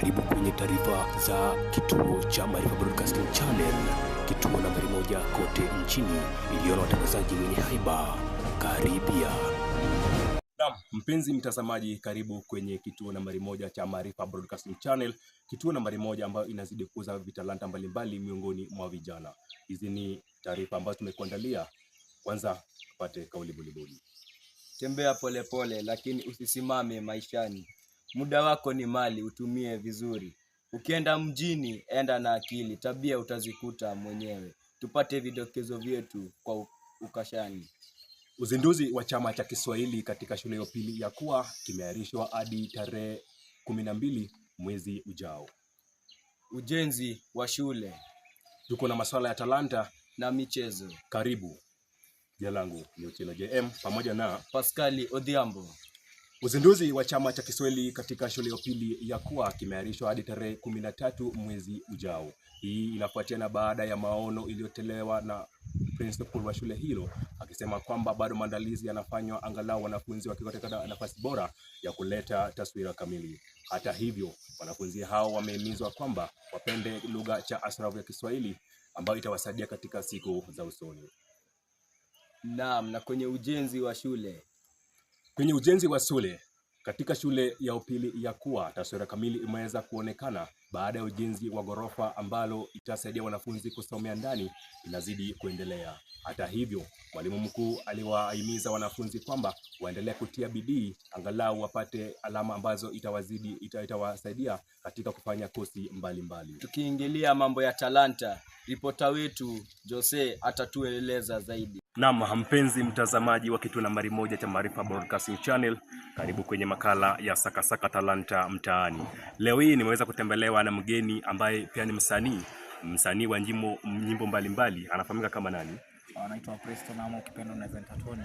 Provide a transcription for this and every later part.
Karibu kwenye taarifa za kituo cha Maarifa Broadcasting Channel, kituo nambari moja kote nchini, iliyo na watangazaji wenye haiba. Karibia. Naam, mpenzi mtazamaji, karibu kwenye kituo nambari moja cha Maarifa Broadcasting Channel, kituo nambari moja ambayo inazidi kukuza vitalanta mbalimbali miongoni mwa vijana. Hizi ni taarifa ambazo tumekuandalia. Kwanza tupate kauli bulibuli. Tembea polepole lakini usisimame maishani. Muda wako ni mali, utumie vizuri. Ukienda mjini, enda na akili, tabia utazikuta mwenyewe. Tupate vidokezo vyetu kwa ukashani. Uzinduzi wa chama cha Kiswahili katika shule ya upili ya Kua kimeahirishwa hadi tarehe 12 mwezi ujao. Ujenzi wa shule Tuko na masuala ya talanta na michezo. Karibu. Jina langu ni Otieno JM pamoja na Pascali Odhiambo. Uzinduzi wa chama cha Kiswahili katika shule ya upili ya Kua kimeahirishwa hadi tarehe 13 mwezi ujao. Hii inafuatiana baada ya maono iliyotolewa na principal wa shule hilo akisema kwamba bado maandalizi yanafanywa angalau wanafunzi wakiwa katika nafasi bora ya kuleta taswira kamili. Hata hivyo, wanafunzi hao wamehimizwa kwamba wapende lugha cha asrafu ya Kiswahili ambayo itawasaidia katika siku za usoni. Naam, na kwenye ujenzi wa shule. Kwenye ujenzi wa shule katika shule ya upili ya Kua, taswira kamili imeweza kuonekana baada ya ujenzi wa ghorofa ambalo itasaidia wanafunzi kusomea ndani inazidi kuendelea. Hata hivyo, mwalimu mkuu aliwahimiza wanafunzi kwamba waendelee kutia bidii angalau wapate alama ambazo itawasaidia katika kufanya kosi mbalimbali. Tukiingilia mambo ya talanta, ripota wetu Jose atatueleza zaidi. Naam, mpenzi mtazamaji wa kituo nambari moja cha Maarifa Broadcasting Channel, karibu kwenye makala ya Sakasaka Talanta Mtaani. Leo hii nimeweza kutembelewa na mgeni ambaye pia ni msanii wa nyimbo mbalimbali. Anafahamika kama nani? Anaitwa Preston ama ukipenda unaweza nita Tony.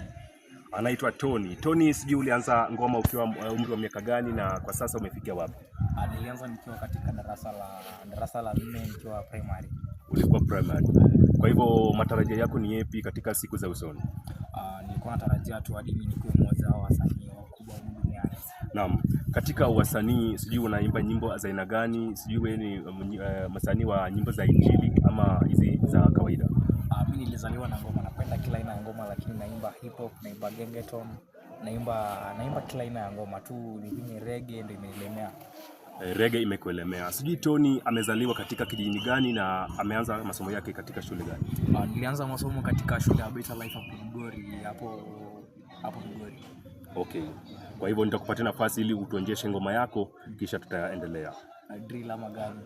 Anaitwa Tony. Tony, sijui ulianza ngoma ukiwa umri wa miaka gani na kwa sasa umefikia wapi? Nilianza nikiwa katika darasa la nne nikiwa primary. Ulikuwa primary. Kwa hivyo matarajio yako ni yepi katika siku za usoni? Nilikuwa natarajia tu hadi mimi nikuwe mmoja wa wasanii wakubwa humu duniani. Naam, katika wasanii sijui unaimba nyimbo za aina gani? Sijui wewe ni msanii wa nyimbo za injili ama hizi za kawaida? Mimi nilizaliwa na ngoma, napenda kila aina ya ngoma, lakini naimba hip hop, naimba gengeton, naimba kila aina ya ngoma tu, lakini reggae ndio imenilemea. Reggae imekuelemea. Sijui Tony amezaliwa katika kijijini gani na ameanza masomo yake katika shule gani? Nilianza masomo katika shule ya Better Life hapo Migori, hapo hapo Migori. Okay, kwa hivyo nitakupatia nafasi ili utuonjeshe ngoma yako kisha tutaendelea. Drill ama gani?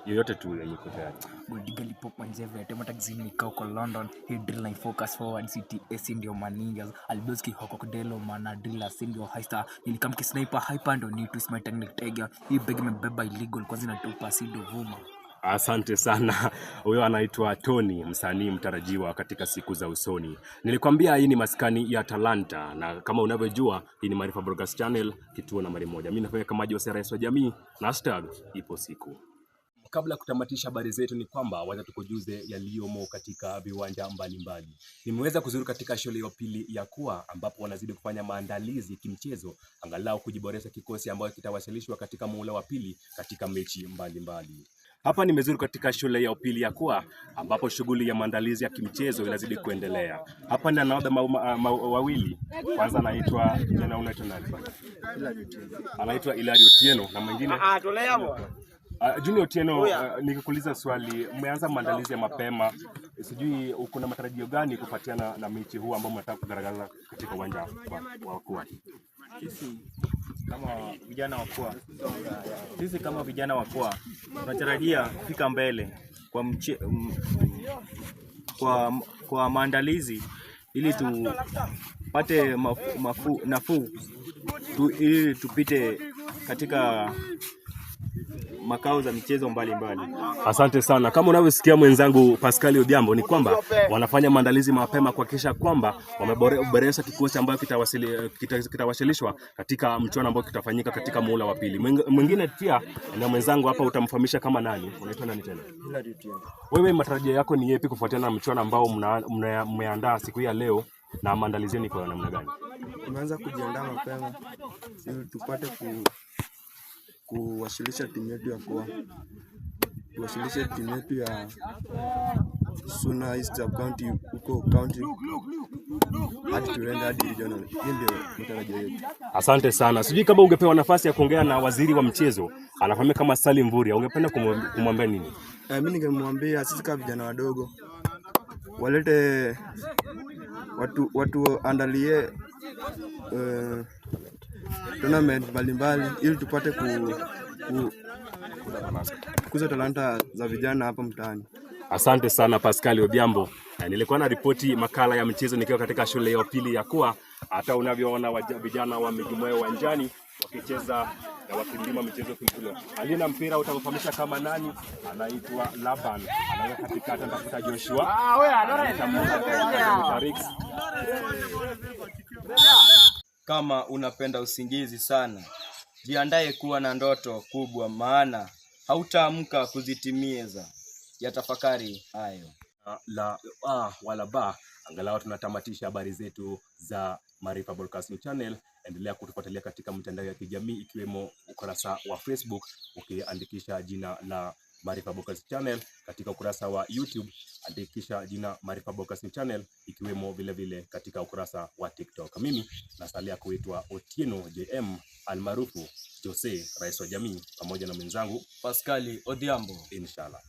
Yoyote tu yenye iko tayari. Godigali pop manjeve tema taxi nikao kwa London, hii drill na focus forward city AC ndio maninjas alboski hoko kudelo mana driller si ndio heista nilikam sniper hyper ndo ni twist my technique tiger hii bag imebeba illegal kwanza inatupa si ndio vuma. Asante sana. Huyo anaitwa Tony, msanii mtarajiwa katika siku za usoni. Nilikwambia hii ni maskani ya talanta, na kama unavyojua hii ni Maarifa Broadcast Channel, kituo nambari moja. Mimi nafanya kama Jose, rais wa jamii, na #IpoSiku. Kabla ya kutamatisha habari zetu ni kwamba wacha tukujuze yaliyomo katika viwanja mbalimbali. Nimeweza kuzuru katika shule ya upili ya Kua ambapo wanazidi kufanya maandalizi kimchezo, angalau kujiboresha kikosi ambayo kitawasilishwa katika muhula wa pili katika mechi mbalimbali. Hapa nimezuru katika shule ya upili ya Kua ambapo shughuli ya maandalizi ya kimchezo inazidi kuendelea. Hapa nina nahodha wawili. Kwanza anaitwa, jina unaitwa nani bwana? Anaitwa Hilary Otieno na mwingine Junior Otieno, nikikuuliza swali, mmeanza maandalizi ya mapema, sijui uko na matarajio gani kufuatiana na mechi huu ambao mnataka kugaragaza katika uwanja wa Kua? Sisi kama vijana wa Kua tunatarajia kufika mbele kwa maandalizi ili tupate nafuu ili tupite katika makao za michezo mbalimbali. Asante sana. Kama unavyosikia mwenzangu Pascal Odhiambo ni kwamba wanafanya maandalizi mapema kuhakikisha kwamba wameboresha kikosi ambacho kitawasilishwa katika mchuano ambao kitafanyika katika muhula wa pili. Mwingine pia na mwenzangu hapa utamfahamisha kama nani? Unaitwa nani tena? Wewe matarajio yako ni yepi kufuatana na mchuano ambao mmeandaa siku hii ya leo na maandalizi yenu kwa namna gani? Tumeanza kujiandaa mapema ili tupate Kuwasilisha timu yetu ya kwa kuwasilisha timu yetu ya Suna East Sub County huko county hadi tuende hadi regional. Hiyo ndio matarajio yetu. Asante sana. Sijui kama ungepewa nafasi ya kuongea na waziri wa mchezo, anafahamika kama Salim Mvurya, ungependa kumwambia nini? Mimi ningemwambia sisi kama vijana wadogo walete watu andalie tournament mbalimbali ili tupate kukuza talanta za vijana hapa mtaani. Asante sana Pascal Odhiambo. Nilikuwa na ripoti makala ya mchezo nikiwa katika shule ya upili ya Kuwa. Hata unavyoona vijana wamejumuia uwanjani wakicheza na wakilima michezo kimkule. Aliye na mpira utamfahamisha kama nani, anaitwa Laban, anaweka katikati, anatafuta Joshua. Analeta Tarix. Kama unapenda usingizi sana, jiandae kuwa na ndoto kubwa, maana hautaamka kuzitimiza. Yatafakari hayo. La a wala ba, angalau tunatamatisha habari zetu za Maarifa Broadcasting Channel. Endelea kutufuatilia katika mitandao ya kijamii ikiwemo ukurasa wa Facebook ukiandikisha jina la Maarifa Broadcasting Channel, katika ukurasa wa YouTube andikisha jina Maarifa Broadcasting Channel, ikiwemo vile vile katika ukurasa wa TikTok. Mimi nasalia kuitwa Otieno JM almaarufu Jose, rais wa jamii, pamoja na mwenzangu Pascali Odhiambo. Inshallah.